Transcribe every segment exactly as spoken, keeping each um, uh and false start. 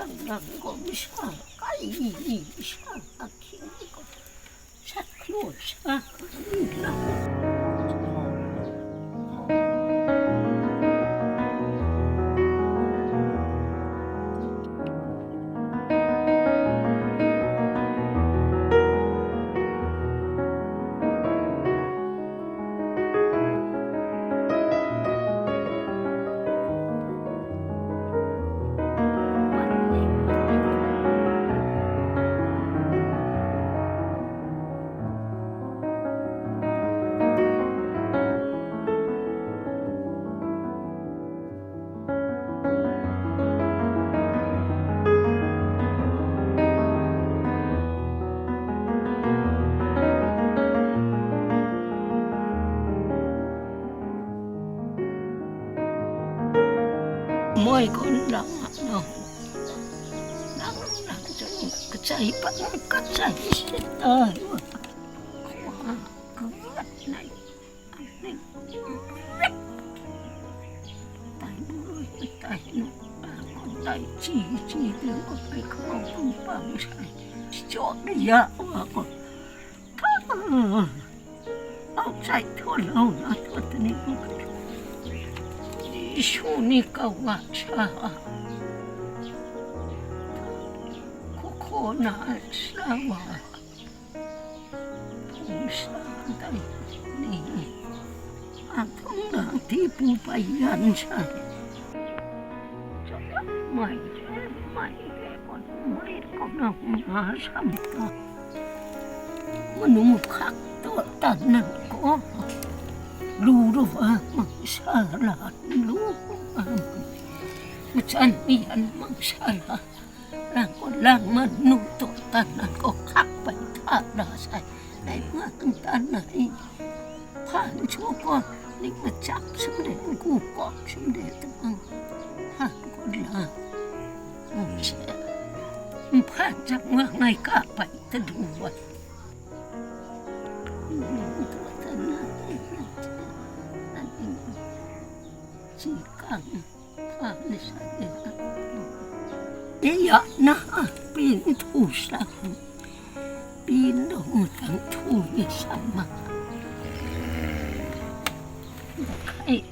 Nvng gø mvshá kàí, mvshá kàí kìní gø shvt klú shá. Mòí gø lv́m nò. Lv́m lv́m jø gvzàí bv́n gvzàí shvt dø. Wa gvt nai. Dai bø rø dai nø. Dai jì jì dø gø pè kvmvng bøng bang shai. Shvt dø ya wa gø. Outside tolv́n nà tø tø ni. Yesu ni kàwà shà. Koko nà shà wa. Pung shà dai ni. Atøng nà tipu bayan shà. Mai, mai, mai, kona ma shà. Mvnum kaq toq taq nvng ko. Lurø wa mvng shala lurø wa mvng. Mvchan mvyan mvng shala. Rang ko lang mvnum toq taq nvng ko kaq bai taq ra sai. Nai mvng taq nai. Phan chu ko ni mvchap sum de gu ko sum de taq mvng. Phan ko la. Mvse. Mvphan chap mvng ngai kaq bai taq du wa. Iya na pin tu sa. Pin dong tang tu ni sama. Lakai,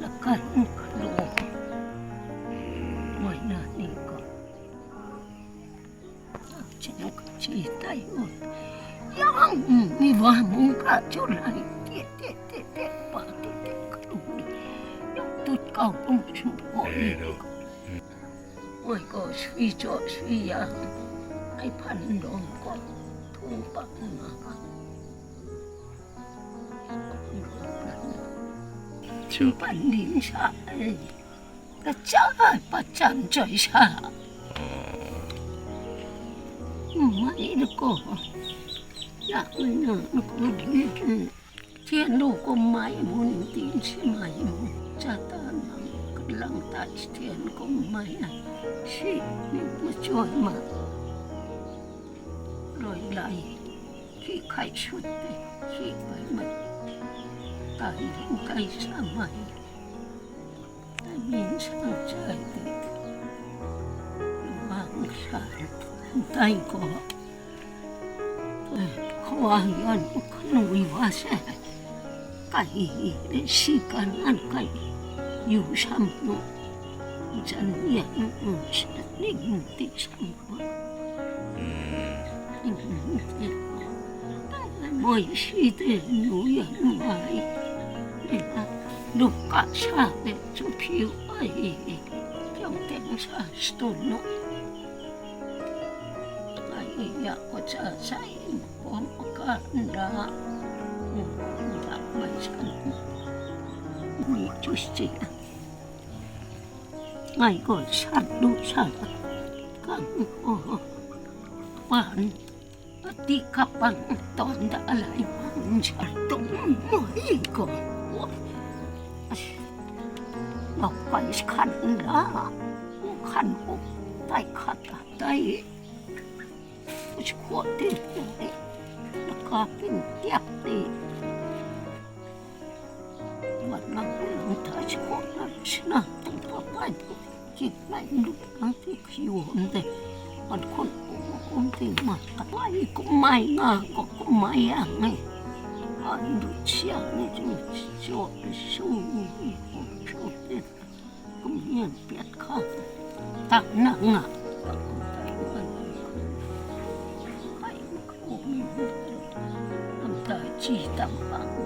lakai lo. Mai na ni ko. Chì dai ò. Yv̀ng mì wa mung kà chø lai. Tiq tiq tiq tiq pa tiq tiq kà lù lì. Yv̀ng tut kàò bøng chø bò lì. Wai gø shì chø shì yà. Ai pàn døng gø. Tù bang ma. Tù bang lì shà. Gvchá pvchán chø̀í shà. Mvmá í dvgò. Yaq mvnø dvgò dvgò. Tian lú gø mvmá í mvnø dvgò shì mvmá í mvnø. Chata nvng gvlvng taq shì tian gø mvmá í. Shì mvmá chø̀í mvmá. Lòí làí. Kì kàí shut dø. Kì bàí mvt. Dàí lvng dàí shà mvmá í. Min shvngshvng dø. Wang shvng dai gø. Kowang yvn knuì wa shvng. Kàí rì shì kà nvn kàí. Yù shvm nø. Zan yvn nø shvng nì nø tì shvm. Mø̀í shì dø nù yv̀ng wàí. Lùkà shà dø zùpì wàí. Pyv̀ng tèng shà shvdùn nò. Wàí yaq gvzà zàí bø̀m vgaq nra. Nra màí shv̀n. Mø̀í chùshì. Ngàí gø shv̀n lú shà. Kàng gø. Wàn. Vtiq kapvng tón daq vlai mvng shvr døng mø̀í gø. Lvpv̀n shvkvn la. Mvkvn buk dai kvt daq dai. Shvkvt dø. Lvkapin dyap dø. Wvt lvng lvng taq shvkvt lvng shvnvng tøng pvpvn. Kì màí luk nvng tì kì wò ndè. Vn kùn ò kùn tì màí kà. Màí kùn màí ngà kò kùn màí yà ngì. Vn dø chì yà ngì jì shò shù ngì kùn shù tì. Kùn yàn pèt kà. Taq nà ngà. Taq kùn taq ngà. Màí kùn mì. Vn taq chì taq bàng.